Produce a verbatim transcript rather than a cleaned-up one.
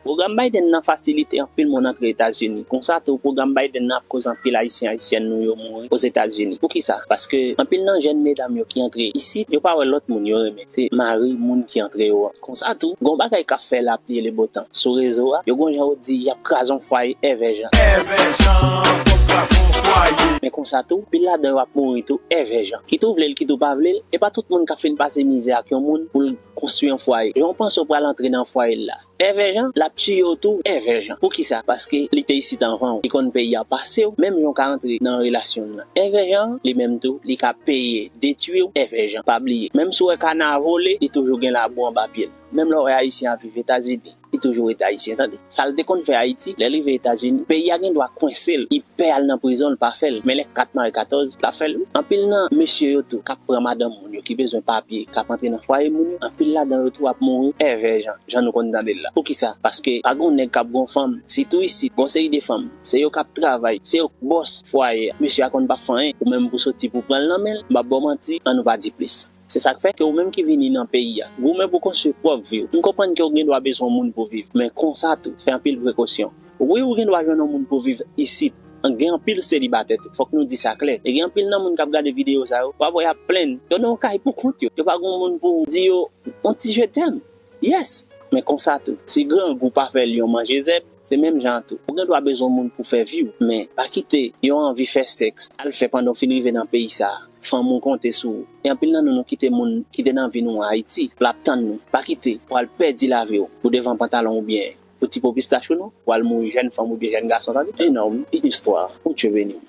Pwogram Biden nan fasilite anpil moun antre Etazini. Konsa tou, pwogram Biden nan ap koz anpil Ayisyen, Ayisyèn nou yo mouri Ozetazini. Poukisa? Paske anpil nan jèn medam yo ki antre isit, yo pa wè lòt moun yo renmen. Se mari moun ki antre yo an. Konsa tou, gon bagay k ap fè lapli e lebotan sou rezo a. Yo gon jan yo di y ap kraze yon fwaye Èvè Jan. Èvè Jan, fòk kraze yon fwaye. Men konsa tou, pil ladan yo ap mouri tou Èvè Jan. Kit ou vle l, kit ou pa vle l, e pa tout moun k ap fin pase mizè ak yon moun pou l konstwi yon fwaye. Jan w panse w pral antre nan fwaye l la. Èvè Jan, l ap tiye w tou Èvè Jan. Poukisa? Paske li te isit anvan w. Li konn peyi a pase w, menm jan w ka antre nan relasyon l lan. Èvè Jan, li menm tou, li ka peye detwi w Èvè Jan. Pa bliye, menm si w wè kana a vole, li toujou gen labou anba pye l. Menm lè w wè Ayisyen ap viv Etazini, li toujou rete Ayisyen, tande. Sa l te konn fè Ayiti, lè l rive Etazini, peyi a gen dwa kwense l, li pè al nan prizon, l pa fè l. Men lè kat mare katòz, l ap fè l. Anpil nan mesye yo tou, k ap pran madanm moun yo, ki bezwen papye, k ap antre nan fwaye moun yo, anpil ladan yo tou ap mouri Èvè Jan, jan nou konn tande l la. Poukisa? Paske pa gon nèg k ap gon fanm, sitou isit, gon seri de fanm, se yo k ap travay, se yo k bòs fwaye a. Mesye a konn p ap fè anyen, ou menm pou soti pou pran l nan men l, m p ap ba w manti, an nou pa di plis. Se sa k fè ke ou menm ki vini nan peyi a, goumen pou konstwi pwòp vi w. M konprann ke w gen dwa bezwen moun pou viv, men konsa tou, fè anpil prekosyon. Wi, ou gen dwa jwenn yon moun pou viv isit. An gen anpil selibatè tou. Fòk nou di sa klè. E gen anpil nan moun k ap gade videyo sa yo, w ap wè y ap plenn. Yo nan yon kay pou kont yo. Yo pa gen moun pou di yo yon ti je t'aime. Yes! Men konsa tou, si grangou pa fè lyon manje zèb, se menm jan an tou. Ou gen dwa bezwen moun pou fè vi w, men pa kite yon anvi fè sèks al fè pandan w fin rive nan peyi sa a. Fanmi w konte sou ou. E anpil nan nou, nou kite moun ki te nan vi nou an Ayiti pou l ap tann nou. Pa kite pou al pèdi lavi w pou devan pantalon oubyen pou ti po pistach ou non, pou al mouri jèn fanm oubyen jèn gason, tande. Enòm, une histoire, pou Dye beni w.